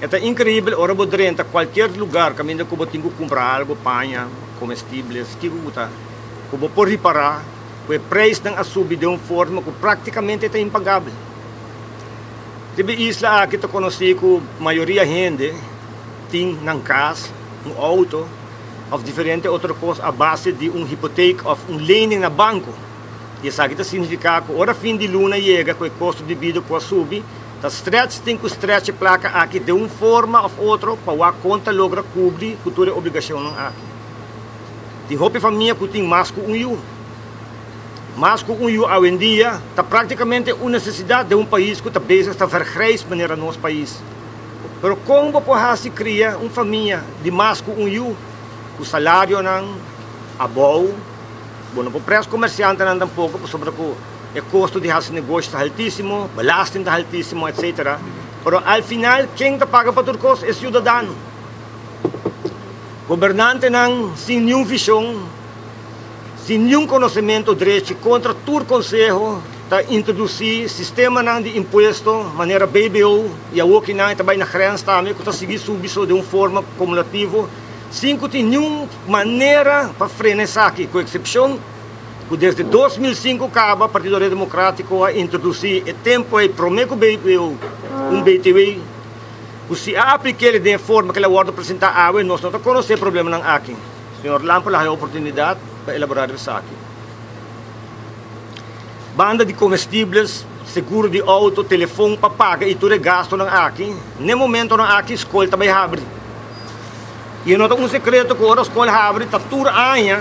E ta increibel ora bo drenta cualkier lugar caminda cu bo tin cu cumpra algo, paña, comestibles, kico cu ta, cu bo por ripara cu e prijsnan a subi den un forma cu practicamente ta impagabel. Riba e isla aki ta conoci cu mayoria hende tin nan cas, un auto of diferente otro cos a base di un hipoteek of un lening na banco. Y esaki ta significa cu ora fin di luna yega cu e costo di bida cu a subi, ta stretch tin cu stretch e placa aki den un forma of otro pa wak con ta logra cubri cu tur e obligacionnan aki. Tin hopi famia cu tin mas cu un yu. Mas cu un yu awendia ta practicamente un necesidad den un pais cu ta bezig ta vergrijs manera nos pais. Pero con bo por haci cria un famia di mas cu un yu cu salarionan abou? Bo no por pres comerciantenan tampoco pasobra cu e costo di haci negoshi ta haltisimo, belasting ta haltisimo, etc. Pero al final ken ta paga pa tur cos? E ciudadano. Gobernantenan sin niun vision, sin niun conocemento drechi contra tur conseho ta introduci sistemanan di impuesto manera BBO y awokinan e ta bay na grens tambe cu ta sigui subi so den un forma cumulativo sin cu tin niun manera pa frena esaki cu excepcion cu desde 2005 caba Partido Red Democratico a introduci e tempo ey prome cu BBO un BTW cu si a aplik'el den e forma cu el a wordo presenta awe nos no ta conoce e problemanan aki. Señor Lampe lo haya oportunidad pa elabora riba esaki. Banda di comestibles, seguro di auto, telefon pa paga y tur e gastonan aki, n'e momentonan aki scol ta bay habri. Y e no ta un secreto cu ora scol habri ta tur aña,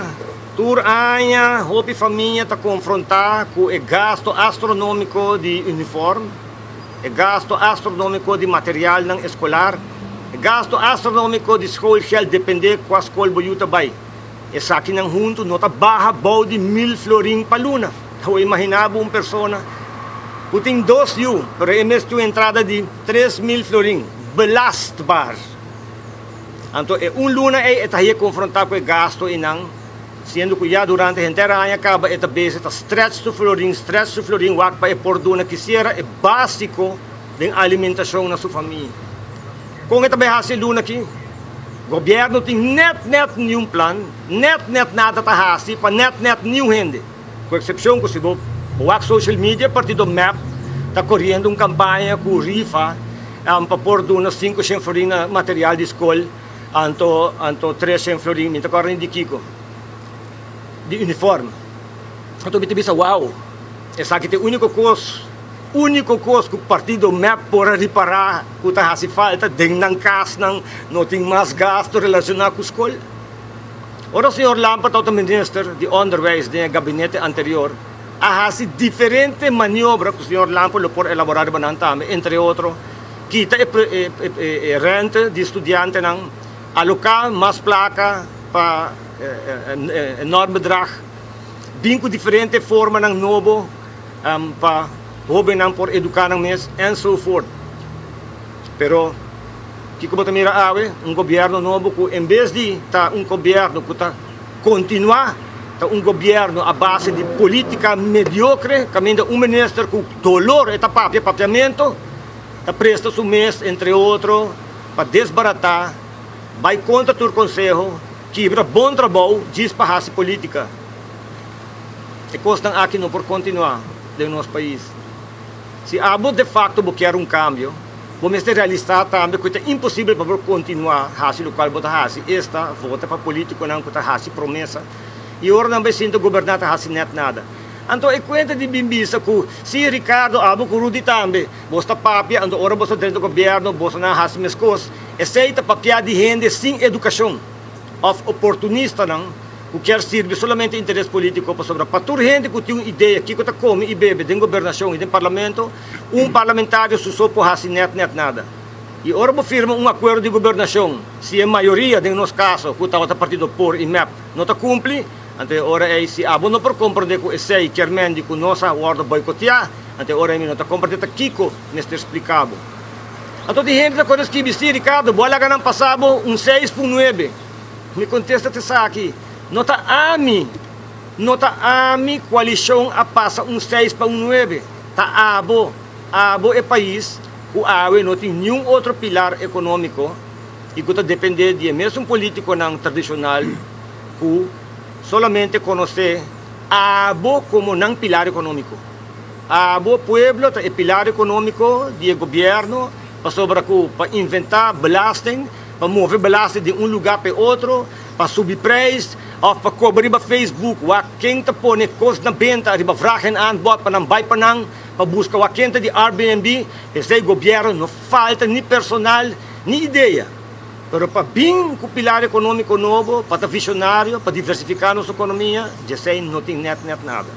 tur aña hopi famia ta confronta cu e gasto astronomico di uniform, e gasto astronomico di materialnan escolar, e gasto astronomico di schoolgeld depende cua scol bo yu ta bay. Esakinan hunto no ta baha bou di mil florin pa luna. Bo imagina bo un persona cu tin dos yu, pero e mes tin un entrada di 3000 florin, belastbaar. Anto e un luna ey e ta haya confronta cu e gasto eynan, siendo cu ya durante henter aña caba e ta bezig ta stretch su florin, stretch su florin wak pa e por duna kisiera e basico den alimentacion na su famia. Con e ta bay haci e luna aki? Gobierno tin net net niun plan, net net nada ta haci pa net net niun hende. Cu excepcion cu si bo wak social media partido mep ta coriendo un campaña cu rifa pa por duna 500 florin na material di scol anto anto 300 florin mi ta corda ni di kico di uniform. Anto mi ta bisa wow esaki ta e unico cos. Úniko kos ku partido mep por a ripará ku ta hasi falta den nan kasnan no tin mas gastu relashoná ku skol. Ora señor Lamper tabata minister di Onderwijs den e gabinete anterior a hasi diferente maniobra ku señor Lamper lo por elaborá riba nan tambe, entre otro kita e rente di studiantenan, aloká mas plaka pa enorm bedrag, bin ku diferente formanan nobo. Pa hobennan por eduká nan mes enzovoort. Pero kiko bo ta mira awe? Un gobièrnu nobo ku en bes di ta un gobièrnu ku ta kontinuá, ta un gobièrnu a base di polítika mediokre kaminda un minister ku dolor e ta papia papiamentu ta presta su mes entre otro pa desbaratá, bai kontra tur konseho, kibra bon trabou djis pa hasi polítika. E kosnan aki no por kontinuá den nos pais. Si abo de fakto bo kier un kambio, bo mester realisá tambe ku e ta imposibel pa bo kontinuá hasi lokual bo ta hasi, esta, vota pa polítikonan ku ta hasi promesa i ora nan bai sinta goberná ta hasi nèt nada. Anto e kuenta di bin bisa ku si Ricardo, abo ku Rudy tambe, bos ta papia, anto ora bos ta drenta gobièrnu boso nan hasi meskos, esei ta papiá di hende sin edukashon òf oportunistanan ku kier sirbi solamente interes politiko pasobra pa tur hende ku tin un idea kiko ta kome i bebe den gobernashon i den parlamento, un parlamentario su so por hasi nèt nèt nada. I ora bo firma un akuerdo di gobernashon, si e mayoria, den nos kaso ku tabata partido por i mep, no ta kumpli, anto e ora ei si abo no por komprende ku esei kier men di ku nos a wòrdu boikoteá, anto e ora ei mi no ta komprende ta kiko mester splika bo. Anto tin hende ta kore skibi, Si Ricardo, bo a laga nan pasa bo un seis pun nuebe. Mi kontesta ta esaki, No ta ami, no ta ami koalishon a pasa un seis pa un nuebe, ta abo, abo e pais ku awe no tin niun otro pilar ekonómiko i ku ta dependé di e mesun polítikonan tradishonal ku solamente konosé abo komo nan pilar ekonómiko. Abo, pueblo, ta e pilar ekonómiko di e gobièrnu pasobra ku pa inventá belasting, pa move belasting di un lugá pa e otro, pa subi prijs òf pa kobra riba Facebook wak ken ta pone kos na benta riba vraag en aanbod pa nan bai pa nan pa buska wak ken ta di Airbnb. P'esei gobièrnu no falta ni personal ni idea, pero pa bin ku pilar ekonómiko nobo, pa ta visionario, pa diversifiká nos ekonomia, djesei no tin nèt nèt nada.